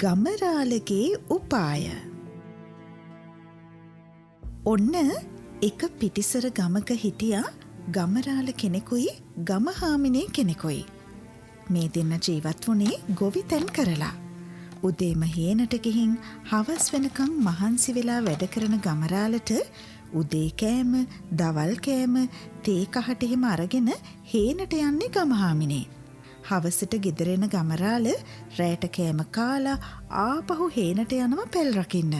ගමරාලගේ උපාය. ඔන්න එක පිටිසර ගමක හිටියා ගමරාල කෙනෙකුයි ගමහාමිනේ කෙනෙකුයි. මේ දෙන්න ජීවත් වුණේ ගොවිතැන් කරලා. උදේම හේනට ගිහින් හවස් වෙනකන් මහන්සි වෙලා වැඩ කරන ගමරාලට උදේ කෑම, දවල් කෑම, තේ කහට එහෙම අරගෙන හේනට යන්නේ ගමහාමිනේ. හවසට ගෙදර එන ගමරාල රෑට කෑම කාලා ආපහු හේනට යනවා පැල් රකින්න.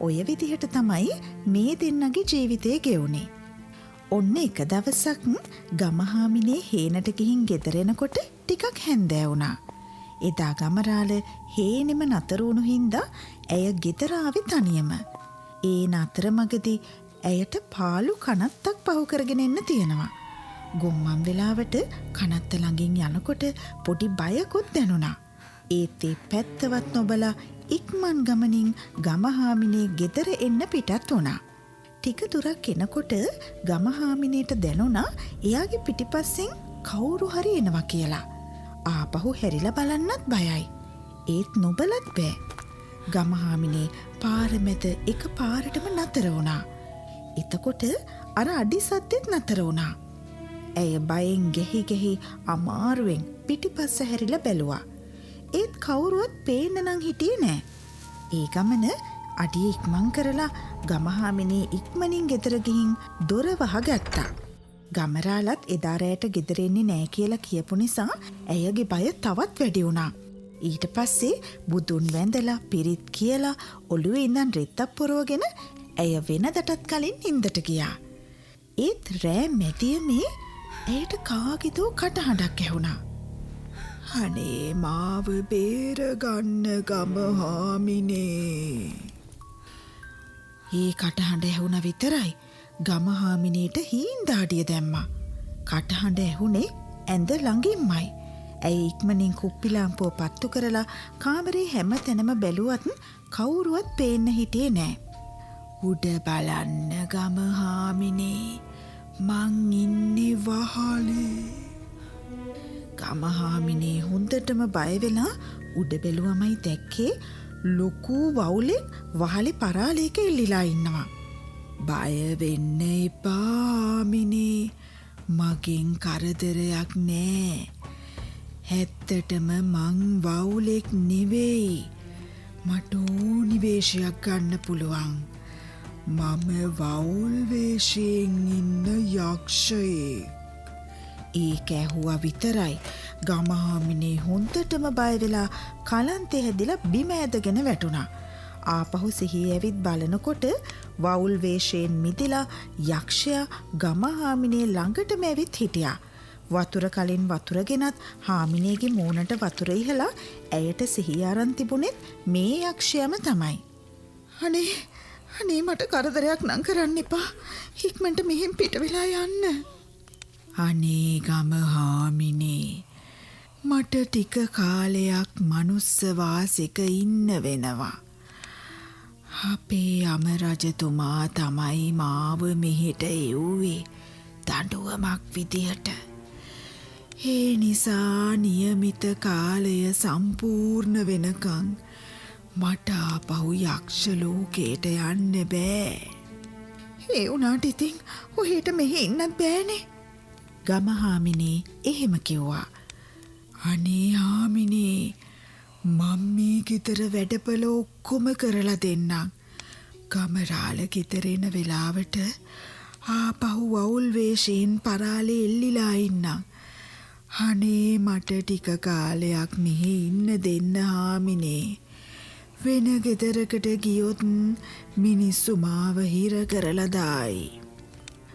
ඔය විදිහට තමයි මේ දෙන්නගේ ජීවිතය ගෙවුනේ. ඔන්න එක දවසක් ගමහාමිනේ හේනට ගිහින් ගෙදර එනකොට ටිකක් හැන්දෑ වුණා. එදා ගමරාල හේනෙම නතර වුණු හින්දා ඇය ගෙදර ආවේ තනියම. ඒ නතරමගදී ඇයට පාළු කනත්තක් පහු කරගෙන එන්න තියෙනවා. ගොම්මන් වෙලාවට කනත්ත ළඟින් යනකොට පොඩි බයකුත් දැනුණා. ඒත් ඒ පැත්තවත් නොබලා ඉක්මන් ගමනින් ගමහාමිනේ ගෙදර එන්න පිටත් වුණා. ටික දුරක් එනකොට ගමහාමිනේට දැනුණා එයාගේ පිටිපස්සෙන් කවුරු හරි එනවා කියලා. ආපහු හැරිලා බලන්නත් බයයි. ඒත් නොබලත් බෑ. ගමහාමිනේ පාර මැද එක පාරටම නතර වුණා. එතකොට අර අඩි සද්දෙත් නතර වුණා. ඇය බයෙන් ගැහි ගැහි අමාරුවෙන් පිටිපස්ස හැරිලා බැලුවා. ඒත් කවුරුවත් පේන්න නම් හිටියේ නෑ. ඒ ගමන අඩිය ඉක්මන් කරලා ගමහාමිනේ ඉක්මනින් ගෙදර ගිහින් දොර වහගත්තා. ගමරාලත් එදා රෑට ගෙදර එන්නේ නෑ කියලා කියපු නිසා ඇයගේ බය තවත් වැඩි වුණා. ඊට පස්සේ බුදුන් වැඳලා පිරිත් කියලා ඔළුවේ ඉඳන් රෙද්දක් පොරවගෙන ඇය වෙනදටත් කලින් නින්දට ගියා. ඒත් රෑ මැදියමේ ඇයට කාගේදෝ කටහඬක් ඇහුණා. අනේ මාව බේරගන්න ගමහාමිනේ. ඒ කටහඬ ඇහුණ විතරයි ගමහාමිනේට හීන් දාඩිය දැම්මා. කටහඬ ඇහුනේ ඇඳ ළඟින්මයි. ඇය ඉක්මනින් කුප්පි ලාම්පුව පත්තු කරලා කාමරේ හැම තැනම බැලුවත් කවුරුවත් පේන්න හිටියේ නෑ. උඩ බලන්න ගමහාමිනේ, මං ඉන්නේ වහලේ. ගමහාමිනේ හොඳටම බය වෙලා උඩ බැලුවමයි දැක්කේ ලොකු වවුලෙක් වහලේ පරාලයක එල්ලිලා ඉන්නවා. බය වෙන්න එපා හාමිනේ, මගෙන් කරදරයක් නෑ. ඇත්තටම මං වවුලෙක් නෙවෙයි. මට ඕනි වේශයක් ගන්න පුළුවන්. මම වවුල් වේශයෙන් ඉන්න යක්ෂයෙක්. ඒක ඇහුවා විතරයි ගමහාමිනේ හොඳටම බය වෙලා කලන්තේ හැදිලා බිම ඇදගෙන වැටුණා. ආපහු සිහිය ඇවිත් බලනකොට වවුල් වේශයෙන් මිදිලා යක්ෂයා ගමහාමිනේ ළඟටම ඇවිත් හිටියා. වතුර කලින් වතුර ගෙනත් හාමිනේගේ මූණට වතුර ඉහලා ඇයට සිහිය අරන් තිබුණෙත් මේ යක්ෂයාම තමයි. අනේ අනේ මට කරදරයක් නම් කරන්න එපා. ඉක්මනට මෙහෙන් පිට වෙලා යන්න. අනේ ගමහාමිනේ, මට ටික කාලයක් මනුස්ස වාසෙක ඉන්න වෙනවා. අපේ යම රජතුමා තමයි මාව මෙහෙට එව්වේ දඬුවමක් විදියට. ඒ නිසා නියමිත කාලය සම්පූර්ණ වෙනකන් මට ආපහු යක්ෂ ලෝකයට යන්න බෑ. ඒ වුණාට ඉතින් ඔහෙට මෙහෙ ඉන්නත් බෑනේ. ගමහාමිනේ එහෙම කිව්වා. අනේ හාමිනේ, මං මේ ගෙදර වැඩපල ඔක්කොම කරලා දෙන්නම්. ගමරාල ගෙදර එන වෙලාවට ආපහු වවුල් වේශයෙන් පරාලේ එල්ලිලා ඉන්නම්. අනේ මට ටික කාලයක් මෙහෙ ඉන්න දෙන්න හාමිනේ. වෙන ගෙදරකට ගියොත් මිනිස්සු මාව හිර කරලා දායි.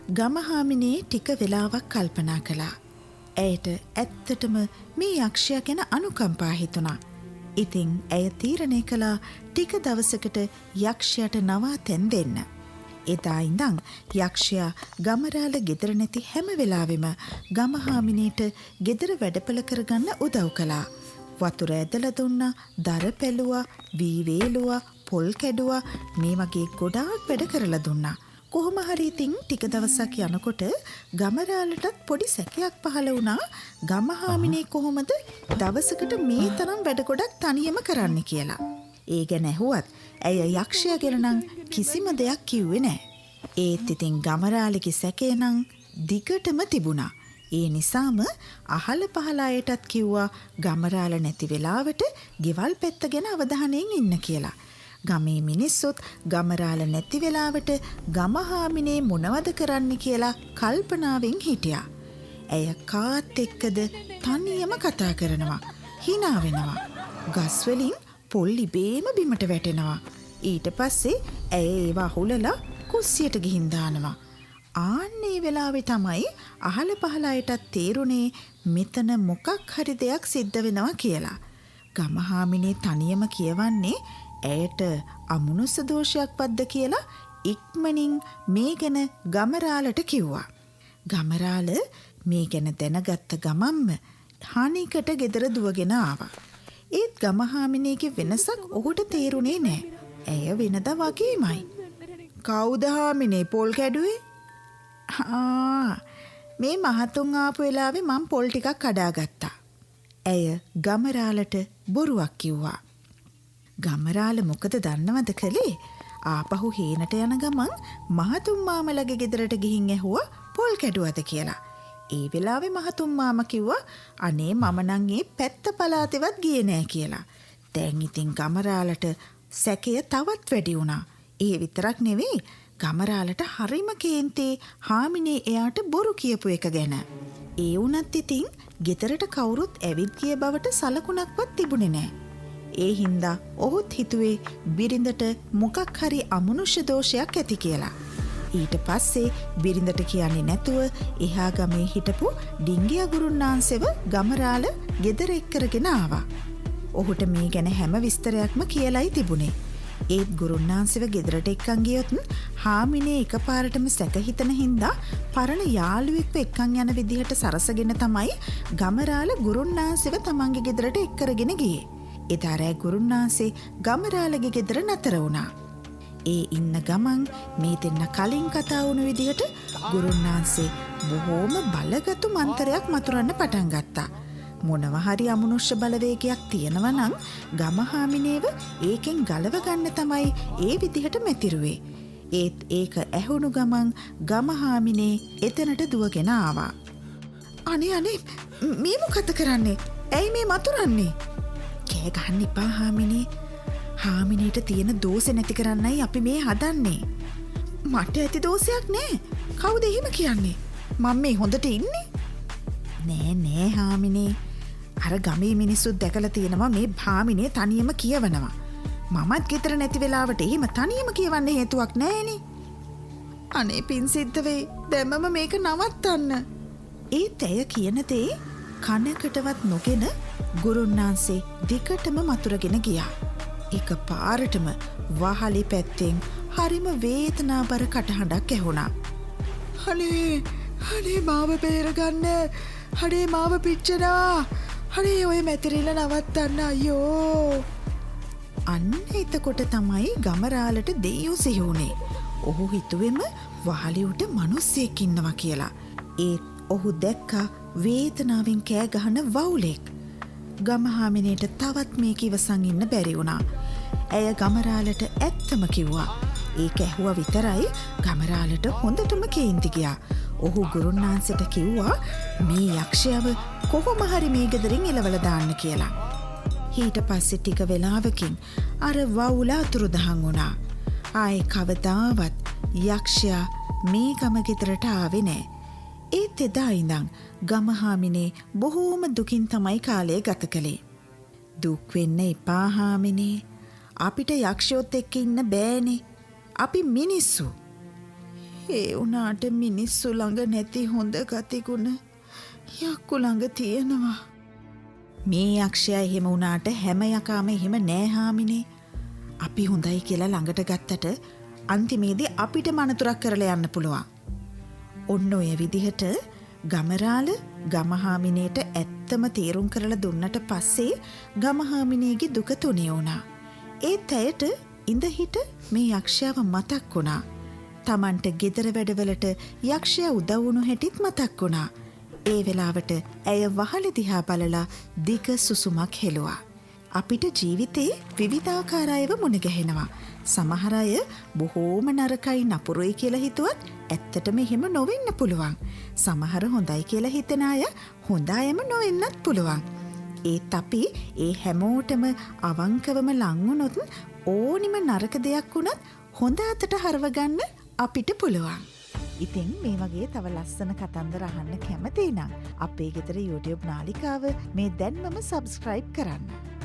ගමහාමිනේ ටික වෙලාවක් කල්පනා කළා. ඇයට ඇත්තටම මේ යක්ෂයා ගැන අනුකම්පා හිතුණා. ඉතින් ඇය තීරණය කළා ටික දවසකට යක්ෂයාට නවාතැන් දෙන්න. එදා ඉඳන් යක්ෂයා ගමරාල ගෙදර නැති හැම වෙලාවෙම ගමහාමිනේට ගෙදර වැඩපල කරගන්න උදව් කළා. වතුර ඇදලා දුන්නා, දර පැලුවා, වී වේලුවා, පොල් කැඩුවා, මේ වගේ ගොඩාක් වැඩ කරලා දුන්නා. කොහොම හරි ඉතින් ටික දවසක් යනකොට ගමරාලටත් පොඩි සැකයක් පහළ වුණා ගම හාමිනේ කොහොමද දවසකට මේ තරම් වැඩ ගොඩක් තනියම කරන්න කියලා. ඒ ගැන ඇහුවත් ඇය යක්ෂයා ගැන නම් කිසිම දෙයක් කිව්වේ නෑ. ඒත් ඉතින් ගමරාලගේ සැකය නම් දිගටම තිබුණා. ඒ නිසාම අහල පහල අයටත් කිව්වා ගමරාල නැති වෙලාවට ගෙවල් පැත්ත ගැන අවධානයෙන් ඉන්න කියලා. ගමේ මිනිස්සුත් ගමරාල නැති වෙලාවට ගම හාමිනේ මොනවද කරන්න කියලා කල්පනාවෙන් හිටියා. ඇය කාත් එක්කද තනියම කතා කරනවා. හිනා වෙනවා. ගස් වලින් පොල් ඉබේම බිමට වැටෙනවා. ඊට පස්සේ ඇය ඒවා අහුලලා කුස්සියට ගිහින් දානවා. ආන්න ඒ වෙලාවේ තමයි අහල පහල අයටත් තේරුනේ මෙතන මොකක් හරි දෙයක් සිද්ධ වෙනවා කියලා. ගම හාමිනේ තනියම කියවන්නේ ඇයට අමනුස්ස දෝෂයක්වත්ද කියලා ඉක්මනින් මේ ගැන ගමරාලට කිව්වා. ගමරාල මේ ගැන දැනගත්ත ගමන්ම හනිකට ගෙදර දුවගෙන ආවා. ඒත් ගම හාමිනේගේ වෙනසක් ඔහුට තේරුනේ නෑ. ඇය වෙනදා වගේමයි. කවුද හාමිනේ පොල් කැඩුවේ? ආ, මේ මහතුන් ආපු වෙලාවේ මං පොල් ටිකක් කඩාගත්තා. ඇය ගමරාලට බොරුවක් කිව්වා. ගමරාල මොකද දන්නවද කළේ? ආපහු හේනට යන ගමන් මහතුන් මාමලගේ ගෙදරට ගිහින් ඇහුවා පොල් කැඩුවද කියලා. ඒ වෙලාවේ මහතුන් මාමා කිව්වා අනේ මම නම් ඒ පැත්ත පළාතේවත් ගියේ නෑ කියලා. දැන් ඉතින් ගමරාලට සැකය තවත් වැඩි වුණා. ඒ විතරක් නෙවෙයි, ගමරාලට හරිම කේන්තේ හාමිනේ එයාට බොරු කියපු එක ගැන. ඒ වුණත් ඉතින් ගෙදරට කවුරුත් ඇවිත් ගිය බවට සලකුණක්වත් තිබුණේ නෑ. ඒ හින්දා ඔහුත් හිතුවේ බිරිඳට මොකක් හරි අමනුෂ්‍ය දෝෂයක් ඇති කියලා. ඊට පස්සේ බිරිඳට කියන්නේ නැතුව එහා ගමේ හිටපු ඩිංගියා ගුරුන්නාන්සේව ගමරාල ගෙදර එක් කරගෙන ආවා. ඔහුට මේ ගැන හැම විස්තරයක්ම කියලයි තිබුණේ. ඒත් ගුරුන්නාන්සේව ගෙදරට එක්කන් ගියොත් හාමිනේ එකපාරටම සැක හිතන හින්දා පරණ යාළුවෙක්ව එක්කන් යන විදිහට සරසගෙන තමයි ගමරාල ගුරුන්නාන්සේව තමන්ගේ ගෙදරට එක් කරගෙන ගියේ. එදා රෑ ගුරුන්නාන්සේ ගමරාලගේ ගෙදර නතර වුණා. ඒ ඉන්න ගමන් මේ දෙන්න කලින් කතා වුණු විදිහට ගුරුන්නාන්සේ බොහෝම බලගතු මන්තරයක් මතුරන්න පටන් ගත්තා. මොනවා හරි අමනුෂ්‍ය බලවේගයක් තියෙනවා නම් ගම හාමිනේව ඒකෙන් ගලව ගන්න තමයි ඒ විදිහට මැතිරුවේ. ඒත් ඒක ඇහුණු ගමන් ගම හාමිනේ එතනට දුවගෙන ආවා. අනේ අනේ, මේ මොකද්ද කරන්නේ? ඇයි මේ මතුරන්නේ? කෑ ගහන්න එපා හාමිනේ. හාමිනේට තියෙන දෝෂෙ නැති කරන්නයි අපි මේ හදන්නේ. මට ඇති දෝෂයක් නෑ. කවුද එහෙම කියන්නේ? මම මේ හොඳට ඉන්නේ. නෑ නෑ හාමිනේ. අර ගමේ මිනිස්සුත් දැකලා තියෙනවා මේ හාමිනේ තනියම කියවනවා. මමත් ගෙදර නැති වෙලාවට එහෙම තනියම කියවන්න හේතුවක් නෑනේ. අනේ පින් සිද්ධ වෙයි. දැම්මම මේක නවත්තන්න. ඒත් ඇය කියන දේ කනකටවත් නොගෙන ගුරුන්නාන්සේ දිගටම මතුරගෙන ගියා. එක පාරටම වහලි පැත්තෙන් හරිම වේදනාබර කටහඬක් ඇහුණා. අනේ අනේ මාව බේරගන්න, අනේ මාව පිච්චෙනවා, අනේ ඔය මැතිරිල්ල නවත්තන්න අයියෝ. අන්න එතකොට තමයි ගමරාලට දෙයියෝ සිහි වුණේ. ඔහු හිතුවෙම වහලි උඩ මිනිස්සෙක් ඉන්නවා කියලා. ඒත් ඔහු දැක්කා වේදනාවෙන් කෑ ගහන වවුලෙක්. ගම හාමිනේට තවත් මේක ඉවසන් ඉන්න බැරි වුණා. ඇය ගමරාලට ඇත්තම කිව්වා. ඒක ඇහුවා විතරයි ගමරාලට හොඳටම කේන්ති ගියා. ඔහු ගුරුන්නාන්සේට කිව්වා මේ යක්ෂයව කොහොම හරි මේ ගෙදරින් එලවලා දාන්න කියලා. ඊට පස්සේ ටික වෙලාවකින් අර වවුල අතුරුදහන් වුණා. ආයේ කවදාවත් යක්ෂයා මේ ගම ගෙදරට ආවේ නෑ. ඒත් එදා ඉඳන් ගම හාමිනේ බොහෝම දුකින් තමයි කාලය ගත කළේ. දුක් වෙන්න එපා හාමිනේ. අපිට යක්ෂයොත් එක්ක ඉන්න බෑනේ. අපි මිනිස්සු. ඒ වුණාට මිනිස්සු ළඟ නැති හොඳ ගතිගුණ යක්කු ළඟ තියෙනවා. මේ යක්ෂයා එහෙම වුණාට හැම යකාම එහෙම නෑ හාමිනේ. අපි හොඳයි කියලා ළඟට ගත්තට අන්තිමේදී අපිට මනතුරක් කරලා යන්න පුළුවන්. ඔන්න ඔය විදිහට ගමරාල ගම හාමිනේට ඇත්තම තේරුම් කරලා දුන්නට පස්සේ ගම හාමිනේගේ දුක තුනී වුණා. ඒත් ඇයට ඉඳ හිට මේ යක්ෂයාව මතක් වුණා. තමන්ට ගෙදර වැඩවලට යක්ෂයා උදව් වුණු හැටිත් මතක් වුණා. ඒ වෙලාවට ඇය වහලෙ දිහා බලලා දිග සුසුමක් හෙළුවා. අපිට ජීවිතේ විවිධාකාර අයව මුණ ගැහෙනවා. සමහර අය බොහෝම නරකයි නපුරුයි කියලා හිතුවත් ඇත්තටම එහෙම නොවෙන්න පුළුවන්. සමහර හොඳයි කියලා හිතෙන අය හොඳ අයම නොවෙන්නත් පුළුවන්. ඒත් අපි ඒ හැමෝටම අවංකවම ලං වුණොත් ඕනිම නරක දෙයක් වුණත් හොඳ අතට හරවගන්න අපිට පුළුවන්. ඉතින් මේ වගේ තව ලස්සන කතන්දර අහන්න කැමති නම් අපේ ගෙදර YouTube නාලිකාව මේ දැන්මම සබ්ස්ක්‍රයිබ් කරන්න.